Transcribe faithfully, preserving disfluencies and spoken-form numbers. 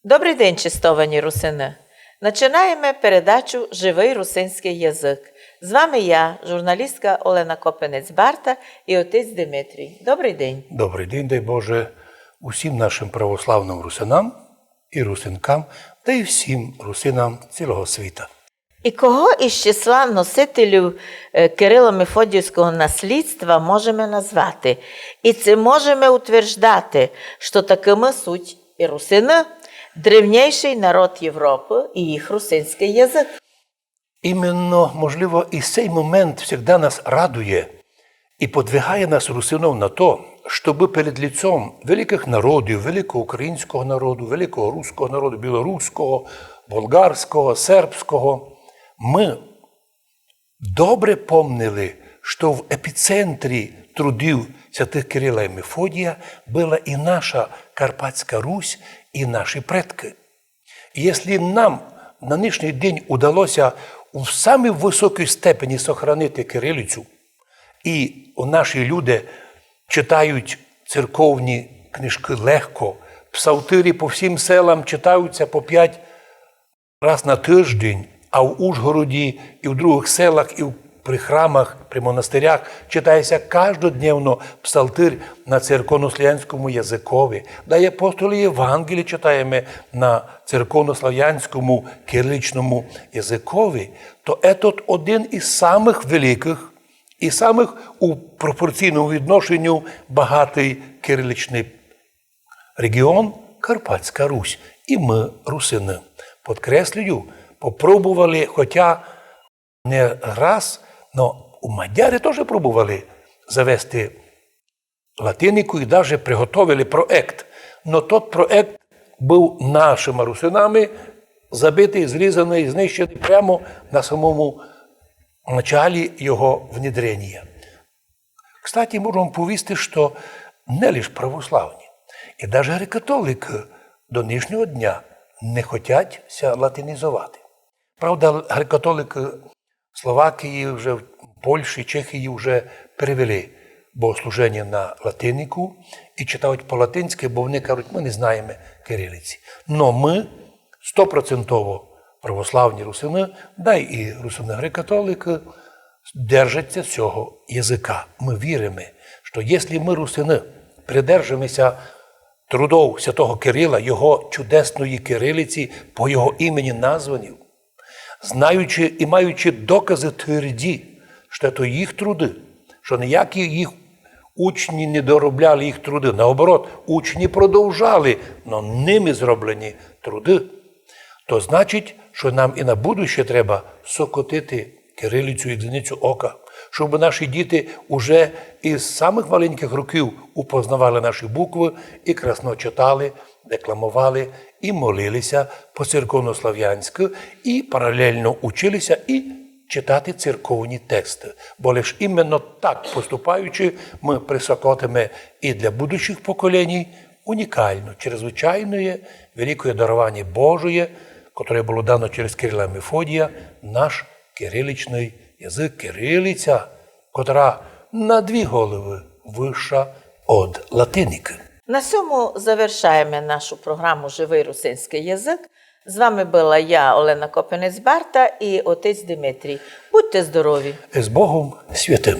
Добрый день, честовані русины! Начинаєме передачу «Живый русинськый язык». З вами я, журналістка Олена Копинець-Барта, і отець Димитрій. Добрый день. Добрый день, дай Боже, усім нашым православным русинам і русинкам, та й всім русинам цілого світа. І кого із числа носителів, е, кирило-мефодіївського наслідства можеме назвати? І ци можеме утверждати, што такыми суть і русины, древнійшый народ Європы і їх русинськый язык? Іменно, можливо, і сей момент всегда нас радує і подвигає нас, русинов, на то, щобы перед лицом великых народів, великого українського народу, великого руського народу, білоруського, болгарського, сербського, мы добре помнили, што в епіцентрі трудів святых Кирила і Мефодія была і наша Карпатська Русь, і наші предкы. І якщо нам на нынішній день удалося у самій высокій степені сохранити кирилицю, і у наші люди читають церковні книжкы легко, псалтирі по всім селам читаються по пять раз на тыждень, а в Ужгороді і в другых селах, і в, при храмах, при монастырях читається каждодневно псалтирь на церковнославянському языкови. Да і апостолі Євангелії читаєме на церковнославянському кириличному языкови. То етот один із самых великых і самых у пропорційному відношенню багатый кириличный регіон Карпатська Русь. І мы, русины, подкреслюю, попробовали, хотя не раз, но у мадяры тоже пробовали завести латинику і даже приготовили проект. Но тот проект быв нашыма русинами забитый, зрізаный, знищеный прямо на самому началі його внедренія. Кстати, можу вам повісти, што не лиш православні, і даже греко-католикы до нынішнього дня не хотять ся латинізовати. Правда, греко-католикы, Словакії, вже в Польщі, Чехії вже перевели богослуженя на латинику і читають по-латинськы, бо вони кажуть: «Мы не знаєме кирилиці». Но мы стопроцентово православні русины, да й і русины греко-католикы, держаться сього языка. Мы віриме, што якщо мы, русины, придержимеся трудов святого Кирила, його чудесної кирилиці, по його імені названі, знаючи і маючи доказы тверді, што то їх труды, што ніякі їх учні не доробляли їх труды, наоборот, учні продовжали, но ними зроблені труды, то значить, што нам і на будуще треба сокотити кирилицю як зіницю ока, щоб наші діти уже із самых маленькых років упознавали наші буквы і красно читали, декламовали і молили ся по-церковнославянськы, і паралельно учили ся і читати церковні тексты. Бо лиш іменно так поступаючи, мы присокотиме і для будущих поколеній унікалне, чрезвычайне, великоє дарованя Божоє, котре было дано через Кирила і Мефодія, наш кириличный язык, кирилиця, котра на дві головы выша од латиникы. На сьому завершаєме нашу програму «Живый русинськый язык». З вами была я, Олена Копинець-Барта, і отець Димитрій. Будьте здорові! З Богом святым!